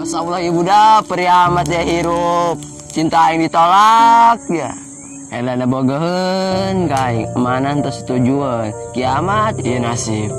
Masya Allah, ibu dah perih amat ya hirup. Cinta aing ditolak ya. Elana bogoheun ka aing, mana teu setujuan. Kiamat ieu nasib.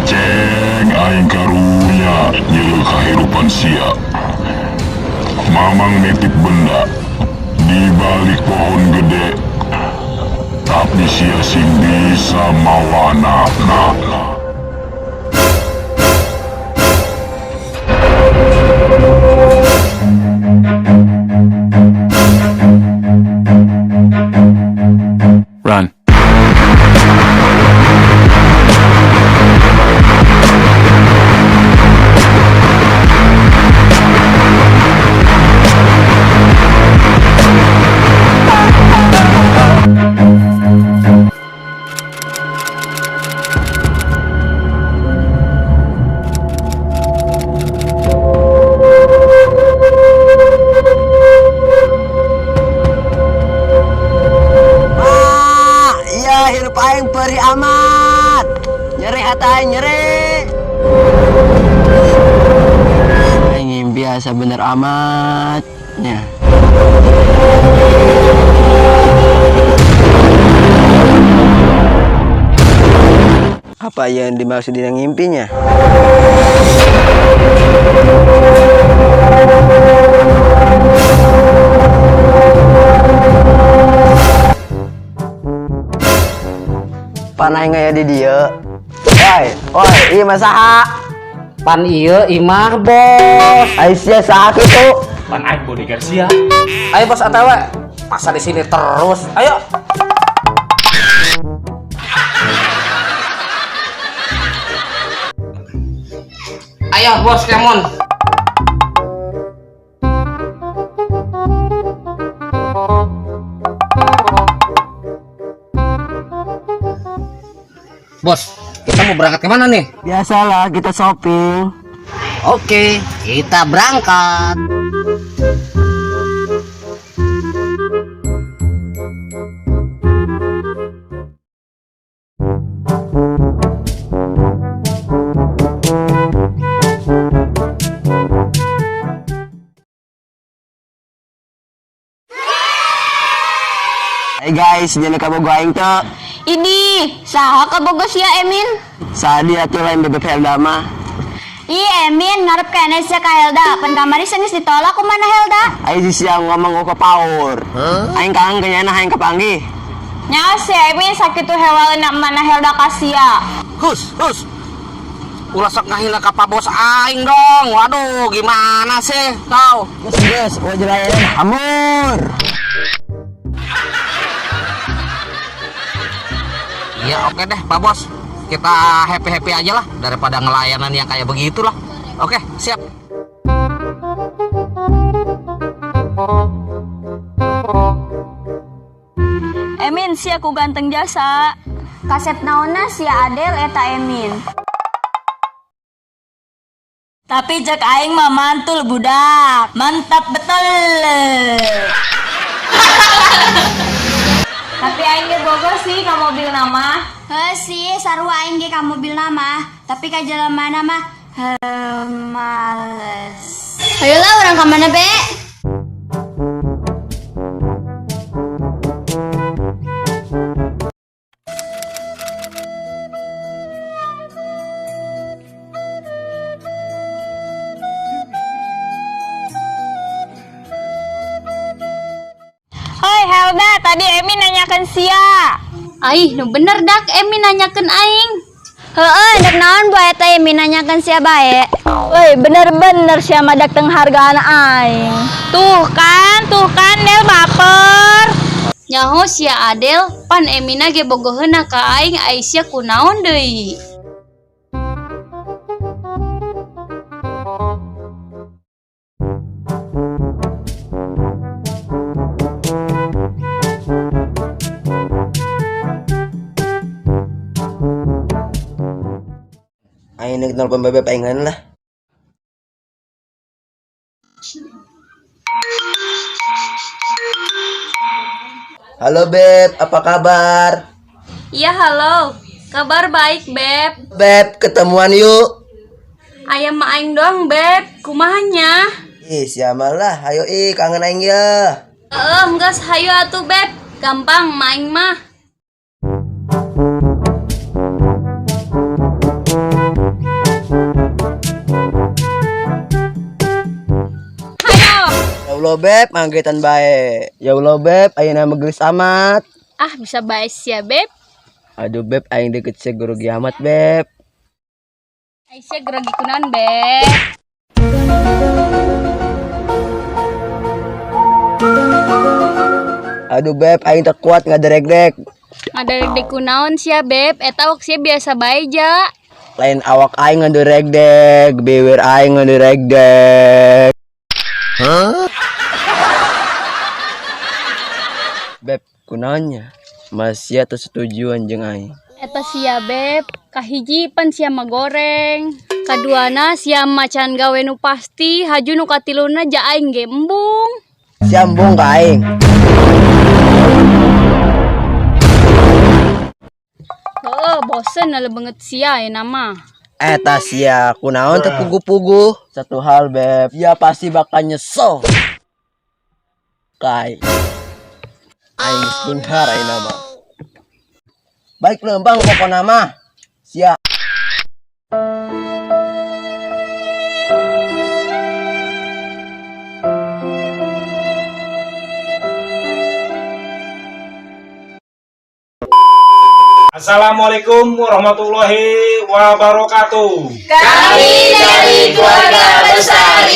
Ceng aing karunya nyeleu kahirupan sia. Mamang nitip benda di balik pohon gede. Tapi sia sing bisa mawana nah, nah. Run. Ah, iya hirup aing perih amat. Nyeri hati aing nyeri. Aing ngimpi asa bener amat nya. Apa yang dimaksud dina ngimpinya? Panah ngaya di dieu. Oi, oi, ieu mah saha? Pan ieu imah bos. Aisyah saha kitu? Pan aing bodyguard sia. Ayo bos ATW, masa di sini terus. Ayo. Ayo bos Kemon. Bos, kita mau berangkat kemana nih? Biasalah kita shopping. Oke, kita berangkat. Hey guys, jangan kabogoh aing teu. Ini saha kabogoh sia Emin? Sadi atuh lain bebek Helda mah. Ih Emin ngarep kene sia ka Helda, pan kamari geus ditolak ku mana Helda? Aing si siang ngomong ke power. Aing kangen kenyana aing kapanggih. Nya si Emin sakitu hewaleuna mana Helda ka sia. Hus, hus. Ulah sok ngahina ka Pak Bos aing dong. Waduh, gimana sih kau? Geus geus, wajar layanan hamur. Ya oke deh Pak Bos. Kita happy-happy aja lah daripada ngelayanan yang kayak begitulah. Oke, siap. Emin sia ku ganteng jasa. Kasep naonna sia Adel eta Emin. Tapi cek aing mah mantul budak. Mantap betul. Tapi aing ge bogoh sih ka mobil nama. Heuh sih, sarua aing ge ka mobil nama, tapi ka jalan mana mah heuh males. Ayolah urang ka mana be? Hoi Helda, tadi Emi nanyakan sia. Aih, nu bener dak Emi nanyakeun aing. Heeh, dek naon bu eta Emi nanyakeun sia bae. Woi, bener-bener sia mah dak penghargaan aing. Tuh kan Del baper. Nyaho sia Adel, pan Emina ge bogoheuna ka aing, ai sia kunaon deui. Aing nek nelpon bebek aing lah. Halo Beb, apa kabar? Iya halo, kabar baik Beb. Beb, ketemuan yuk. Ayam mah aing doang Beb, kumahanya? Ih, siapa lah? Ayo ih, kangen aing ya. Heeh, geus hayu atuh Beb, gampang main mah. Hayo. Ya Allah Beb, manggitan bae. Ya Allah Beb, ayeuna mah amat. Ah, bisa bae sia Beb. Aduh Beb, aing deket sia grogi amat Beb. Aisyah grogi kunaon Beb? Aduh Beb, aing tak kuat ngaderek-dek. Ngaderek kunaon sia Beb? Eta awak sia biasa bae ja. Lain awak aing ngaderek-dek, bibir aing ngaderek-dek. Beb, kunaonnya? Masih atau setujuan jeung aing? Eta sia Beb, kahiji pan sia mah goreng. Kaduana sia macan gawe nu pasti, haju nu katiluna ja aing ge embung. Sia embung ka aing. Heeh, bosen lah banget sia ya nama. Eta sia, kunaon teu pugu-pugu? Satu hal Beb, dia pasti bakal nyesel. Kai. Aing geus beunghar ayeuna mah. Baik lempang pokona mah. Sia. Assalamualaikum warahmatullahi wabarakatuh. Kami dari keluarga besar.